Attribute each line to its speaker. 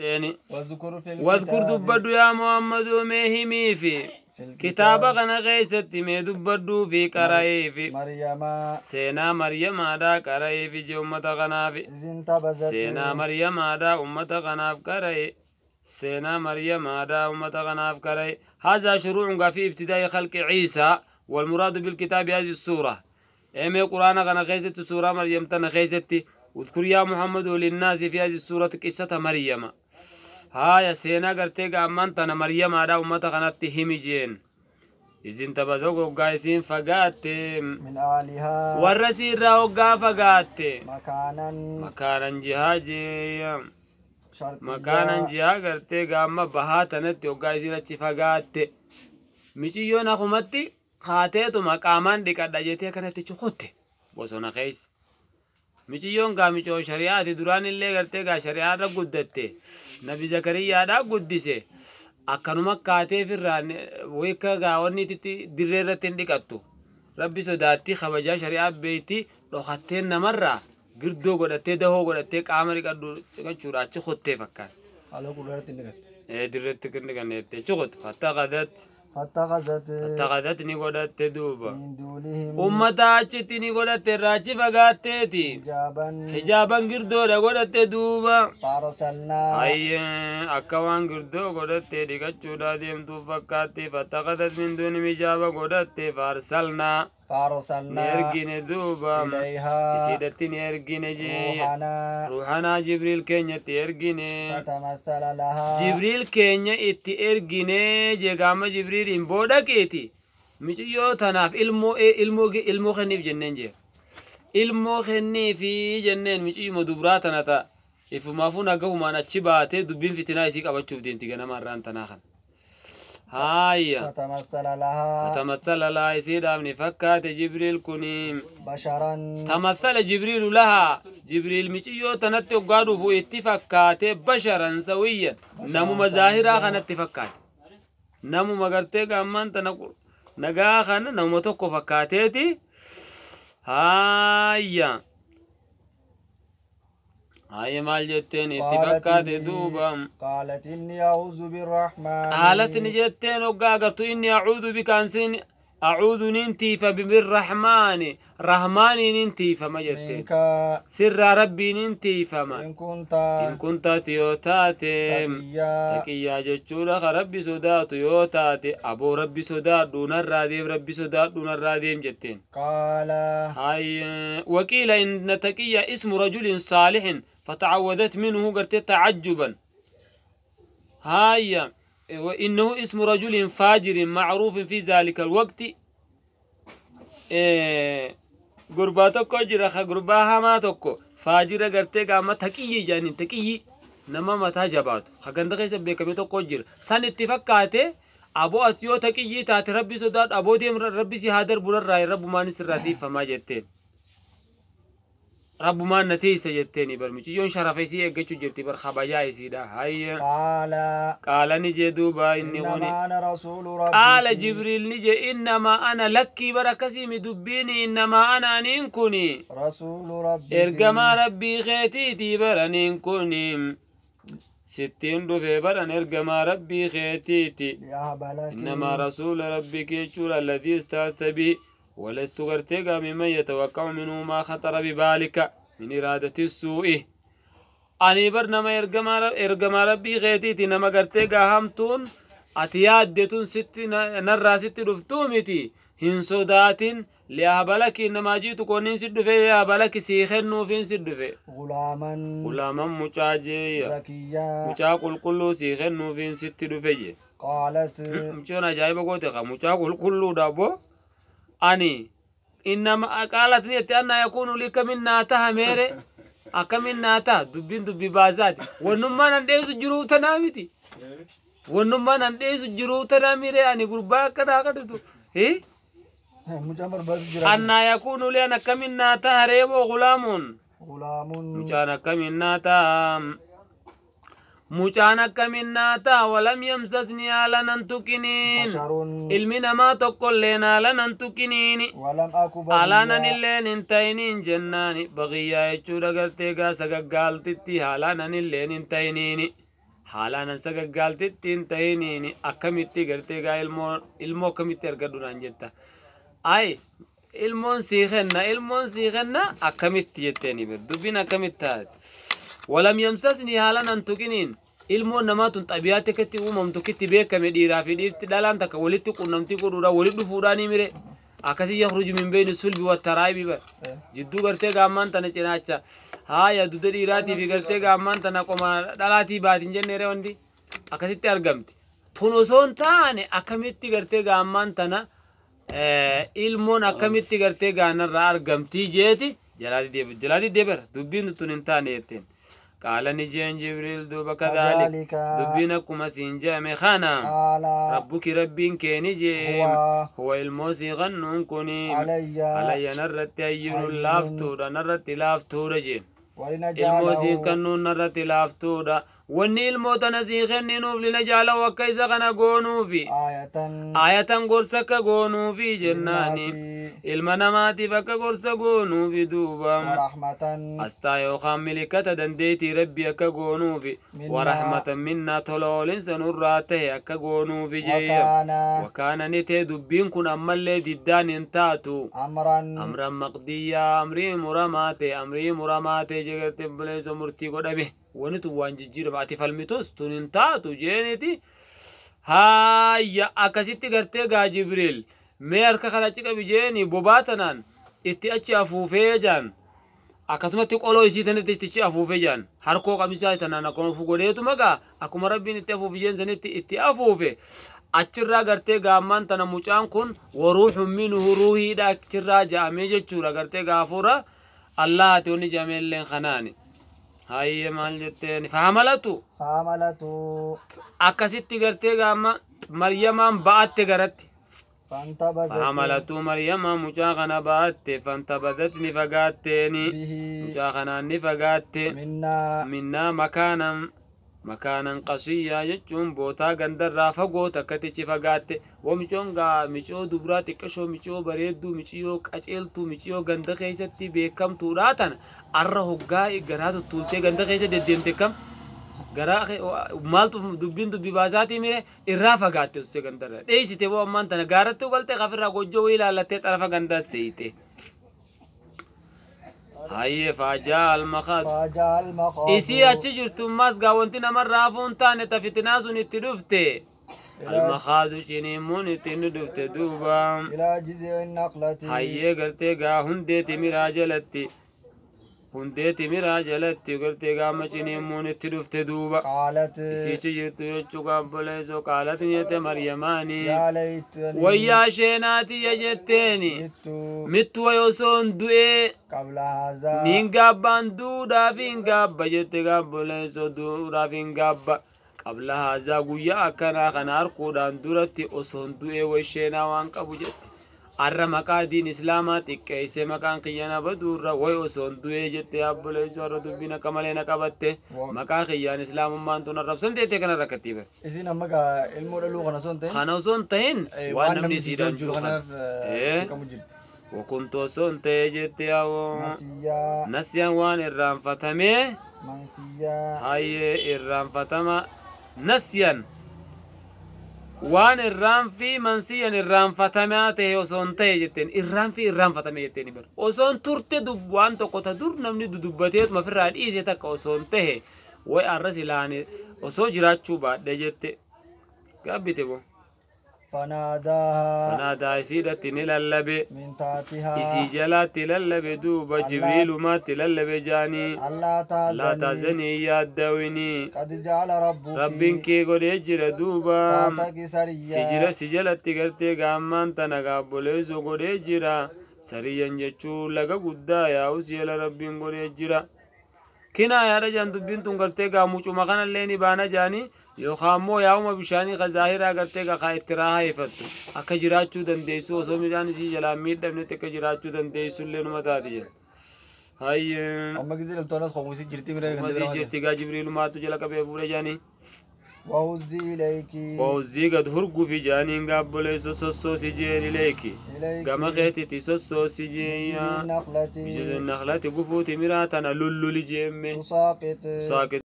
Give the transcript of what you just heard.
Speaker 1: واذكر في
Speaker 2: واذكر
Speaker 1: الكتاب
Speaker 2: dubbadhu yaa Muhammadoo mee himiifi
Speaker 1: في الكتاب
Speaker 2: kitaaba kana keessatti mee dubbadhuu fi qara'iifi
Speaker 1: مريم
Speaker 2: seenaa Maryamaadhaa qara'iifi jee ummata kanaafi
Speaker 1: إذ انتبذت
Speaker 2: seenaa Maryamaadhaa ummata kanaaf qara'i seenaa Maryamaadhaa ummata kanaaf qara'i هذا شروع في ابتداء خلق عيسى والمراد بالكتاب هذه السورة إمي قرآن كان خيست سورة مريم تنا خيست اذكر يا محمد للناس في هذه السورة قصة مريم هايا سينا قرتي قامان تنا مريم هذا أمتا كانت همجين إذن تبزوك وقايسين فقات
Speaker 1: من أهلها
Speaker 2: والرسير وقا فقات
Speaker 1: مكانا
Speaker 2: مكانا جهاجي
Speaker 1: شرقيا
Speaker 2: makaanan jihaa gartee gaamma bahaa tanatti hoggaa isiin achi fagaatte miciyyoon akumatti kaateetuma qaamaan dhiqadha jettee akkanatti achi kutte bosona keessa. Miciyyoon gaa micoo shari'aati duraan illee gartee gaa shari'aadha guddatte nabi Zakariyyaadhaa guddise akkanuma kaatee firraa wayka gaa wanni itti dirree irratti hin dhiqattu. Rabbi sodaatti kabajaa shari'aa beeyti dhokatteen namarraa girdoo godhattee dahoo godhattee qaama dhiqachuudha achi kottee fakkaata.
Speaker 1: على كل ورد نقت
Speaker 2: Dirreetti kan dhiqanneetti achi kotte fattaqadat
Speaker 1: فاتخذت
Speaker 2: fattaqadat ni godhatte duuba.
Speaker 1: من دونهم
Speaker 2: Ummata achitti ni godhatte irraa achi fagaatteeti.
Speaker 1: حجابا
Speaker 2: Hijaaban girdoodha godhatte duuba.
Speaker 1: فأرسلنا
Speaker 2: Hayyee akka waan girdoo godhattee dhiqachuudhaa deemtuuf fakkaatti fattaqadat min duunihim hijaaba godhatte faarsalnaa ni
Speaker 1: فأرسلنا
Speaker 2: ergine duuba.
Speaker 1: إليها
Speaker 2: Isiidhatti ni ergine jee.
Speaker 1: روحنا
Speaker 2: Ruuhanaa Jibriil keenyatti ergine.
Speaker 1: فتمثل لها
Speaker 2: Jibriil keenya itti ergine jee gaama Jibriiliin boodhaqeeti. Miciyyoo tanaaf ilmoo ilmoo ilmoo kenniif jenneen jee. Ilmoo kenniifi jenneen miciyyuma dubraa tana ta'a. Ifumaafuu nagahumaan achi baatee dubbiin fitinaa isii qabachuuf deemti ganama irraan tanaa kana. Haayya.
Speaker 1: فتمثل لها
Speaker 2: Fatamassala lahaa isiidhaaf ni fakkaate Jibriil kuni.
Speaker 1: بشرا
Speaker 2: تمثل جبريل لها جبريل مiciyoo tanatti hoggaa dhufu itti fakkaate basharan sawiyyan namuma zaahiraa kanatti fakkaate namuma gartee gaammaan tana nagaa kana namuma tokko fakkaateeti haayya haayya maal jetteen itti
Speaker 1: قالت
Speaker 2: fakkaate
Speaker 1: إني-
Speaker 2: duuba
Speaker 1: قالت إني أعوذ بالرحمن
Speaker 2: قالت ni jetteen hoggaa agartu inni acuudu bika ansin acuudu nin tiifa birrahmaani rahmaanii nin tiifama jetteen
Speaker 1: منك
Speaker 2: sirraa rabbiin hin tiifama
Speaker 1: إن كنت
Speaker 2: in kun taate yoo taate
Speaker 1: تقيا
Speaker 2: taqiyyaa jechuudha ka rabbi sodaatu yoo taate aboo rabbi sodaadhu narraa deem rabbi sodaadhu narraa deem jetteen
Speaker 1: قال
Speaker 2: hay waqiila inna taqiyya ismu rajulin saalixin fatacawwadat minhu garte tacajuban haya وإنه اسم رجل فاجر معروف في ذلك الوقت gurbaa tokko jira ka gurbaa hamaa tokko faajira gartee gaama taqiyyi jedhaniin taqiyyi nama mataa jabaatu ka ganda keessa beekame tokko jira san itti fakkaate aboo ati yoo taqiyyii taate rabbi sodaadhu aboo deem rabbi si haa darbu narraa rabbumaan sirraa tiifamaa jetteen rabbumaan na tiisa jetteeni bar miciyyoon sharafa isii eeggachuu jirti bar kabajaa isiidha hayya
Speaker 1: قال
Speaker 2: qaala ni jee duuba inni kuni
Speaker 1: إنما أنا رسول ربك
Speaker 2: qaala jibriil ni jee innamaa ana lakkii bar akkasiimi dubbiini innamaa ana aniin kuni
Speaker 1: رسول ربك
Speaker 2: ergamaa rabbii keetiitii baraniin kun sittiin dhufe baran ergamaa rabbii keetiiti
Speaker 1: لأهب لك
Speaker 2: innamaa rasuula rabbiki jechuudha alladii istaasta bihi walastu gartee gaa mimman yatawaqqa'u minhu maa khaxara bibaalika min iraadati suu'i ani bar nama ergamaa rabbii keetiiti nama gartee gaa hamtuun ati yaaddetun sitti narraa sitti dhuftuu miti hin sodaatin li'aabalaki namaa jiitu konniin si dhufe li'aabalaki sii kennuufiin si dhufe
Speaker 1: غلاما
Speaker 2: gulaaman mucaa jeeya
Speaker 1: زكيا
Speaker 2: mucaa qulqulluu sii kennuufiin sitti dhufe je
Speaker 1: قالت
Speaker 2: mucoon ajaa'iba goote ka mucaa qulqulluudha bo ani innama qaalat ni jette anna yakuunu li kamin naa taha meere akkamin naa taha dubbiin dubbii baasaati wannummaan an dheessu jiruu tanaa miti wannummaan an dheessu jiruu tanaa mire ani gurbaa akkanaa kadhatu hi
Speaker 1: mucaan barbaadu jira
Speaker 2: annaa yakuunu li an akkamin naa taha reeboo gulaamuun
Speaker 1: غلام
Speaker 2: mucaan akkamin naa taha mucaan akkamin naa taha walam yamsasni haala nan tuqiniin
Speaker 1: بشر
Speaker 2: ilmi namaa tokkolleen haala nan tuqiniini
Speaker 1: ولم أك
Speaker 2: alaanan
Speaker 1: بغيا
Speaker 2: illeen hin ta'iniin jennaani bagiyyaa jechuudha gartee gaa sagaggaaltitti haalaanan illeen hin ta'iniini Haalaan an sagaggaaltitti hin tahiniin akkamitti gartee gaa ilmoo akkamitti argadhu naan jetta. Ay ilmoon sii kenna akkamitti jetteeni bir dubbiin akkamitti taate. Walam yamsasni haalaan an tuqiniin ilmoon namaa tun xabiyaatti akkatti uumamtu kitti beekame dhiiraa fi dhiirti dhalaan takka walitti qunnamtii godhuudhaan walitti dhufuudhaan ni mire. Akkasii yakhruju min bayni sulbi wattaraa'ibi bar. Jidduu gartee gaammaan tana cinaacha. Haaya dugda dhiiraatii fi gartee gaammaan tana qoma dhalaatii baatiin jennee wanti akkasitti argamti. Tun osoo hin taane akkamitti gartee gaammaan tana ilmoon akkamitti gartee gaanarraa argamtii jeeti jalaatii deebera dubbiin tun hin taane jetteen. Qaala ni jeen Jibriil duuba kadhaalik dubbiin akkuma siin jedhame kana rabbuki rabbiin kee ni jee huwa ilmoo sii kennuun kuni alayya narratti hayyuun laaftuudha narratti laaftuudha jee. Ilmoo sii kennuun narratti laaftuudha. Wanni ilmoo tana sii kenninuuf linajaalahu akka isa kana goonuufi aayatan gorsa akka goonuufi jennaani ilma namaatiif akka gorsa goonuufi duuba asxaa yookaan milikkata dandeettii rabbii akka goonuufi warahmatan minnaa tola oolinsa nurraa tahe akka goonuufi jeeyya wakaana ni ta'e dubbiin kun ammallee diddaan hin taatu amran maqdiyyaa amrii muramaa ta'e jegarte buleessa murtii godhame. Wani tun waan jijjiirama ati falmitus tun hin taatu jeeniti. Haayya akkasitti gartee gaa Jibriil mee harka kana achi qabi jeeni bobaa tanaan itti achi afuufee jaan akkasumatti qoloo isii tanatti itti achi afuufee jaan harkoo qamisaa tanaan akkuma godheetuma gaa akkuma rabbiin itti afuufe jeen sanitti itti afuufe achirraa gartee gaammaan tana mucaan kun waruuxun minhu ruuhiidha achirraa ja'amee jechuudha gartee gaafuura Allahaati wanni ja'amee illeen kanaani. Hayyee maal jetteen fahamalatu akkasitti gartee gaama Maryamaan ba'atte garatti fahamalatu Maryamaan mucaa kana ba'atte fantabazat ni fagaatteeni mucaa kanaan ni fagaatte minnaa makaanan qasiyyaa jechuun bootaa gandarraa fagoo takkatichi fagaatte wamicoon gaa micoo dubraa xiqqashoo micoo bareedduu miciyoo qaceeltuu miciyoo ganda keessatti beekamtuudha tana arra hoggaa garaa tuttuultee ganda keessa deddeemte kam garaa maaltu dubbiin dubbi baasaatii mire irraa fagaatte ussee gandarra dheessite boo ammaan tana gaaratti ugaltee kafirraa gojjoo wayii ilaallattee xarafa gandaa seeyite. Hayyee faajaa almaqaadu isii achi jirtummaas gaa wanti namarraa hafuun taane ta fitinaa sun itti dhufte almaqaadu ciniimmuun itti ni dhufte duuba hayyee gartee gaa hundee timiraa jalatti gartee gaama ciniimmuun itti dhufte duuba isiichi jirtu jechuu gaabboleessoo qaalati jette Maryamaanii wayyaa sheenaatiyya jetteeni mittu wayi osoo hin du'ee niin gaabbaan duudhaaf hin gaabba jette gaabboleessoo duudhaaf hin gaabba qabla haazaa guyyaa akkanaa kana harkuudhaan duratti osoo hin du'ee wayi sheenaa waan qabu jette. Arra maqaa diin islaamaa xiqqeessee maqaan kiyyana baduurra wayi osoo hin du'ee jette yaabboleessoo har'a dubbiin akka malee na qabatte maqaa kiyyaan islaamummaan tun arrabsamte jettee kana rakkattii bare.
Speaker 1: Isin amma gaa ilmoo dhaluu kana osoo hin ta'in.
Speaker 2: Kana osoo hin ta'in waan namni isiidhaan jiru
Speaker 1: kanaaf
Speaker 2: kana. Wakuntu osoo hin ta'e jette yaawoo. Nasiyaan waan irraanfatamee. Hayyee irraanfatama nasiyaan. Waan irraanfii mansiyyan irraanfatamaa ta'e osoo hin ta'e jetteen irraanfii irraanfatame jetteen bara osoo hin turte waan tokko ta dur namni dudubbateetuma ofirraa dhiise takka osoo hin ta'e wayi arras ilaane osoo jiraachuu baadhe jette gaabbite boo. Fanaadaa isiidhatti ni lallabe isii jalaatti lallabe duuba Jibriilumaatti lallabe jaanii laa taazanii yaaddawinii rabbiin kee godhee jira duuba si jalatti gartee gaammaan tana gaabboleessoo godhee jira sariyyan jechuun laga guddaa yaa'u si jala rabbiin godhee jira. Kinaa yaada jaan dubbiin tun gartee gaa mucuma kanallee ni baana jaanii yookaan immoo yaa'uma bishaanii ka zaahiraa gartee gaa itti raahaa ifattu akka jiraachuu dandeessu osoo midhaan isii jalaan miidhamnetti akka jiraachuu dandeessu illee numa taati jedha. Hayyee.
Speaker 1: Amma gisee dhaltoonas homusii jirti mire
Speaker 2: Homusii jirti gaa Jibriilumaatu jala qabee fuudhe jaanii.
Speaker 1: Wahuzii ilayki.
Speaker 2: Wahuzii gad hurgufi jaaniin gaabboleessa sossoosi jeen ilayki. Gama keetitti sossoosi jeeyyaa.
Speaker 1: Naqlati.
Speaker 2: Bijizin naqlati gufuu timiraa tana lulluli jeemme.
Speaker 1: Tusaaqit.
Speaker 2: Tusaaqit.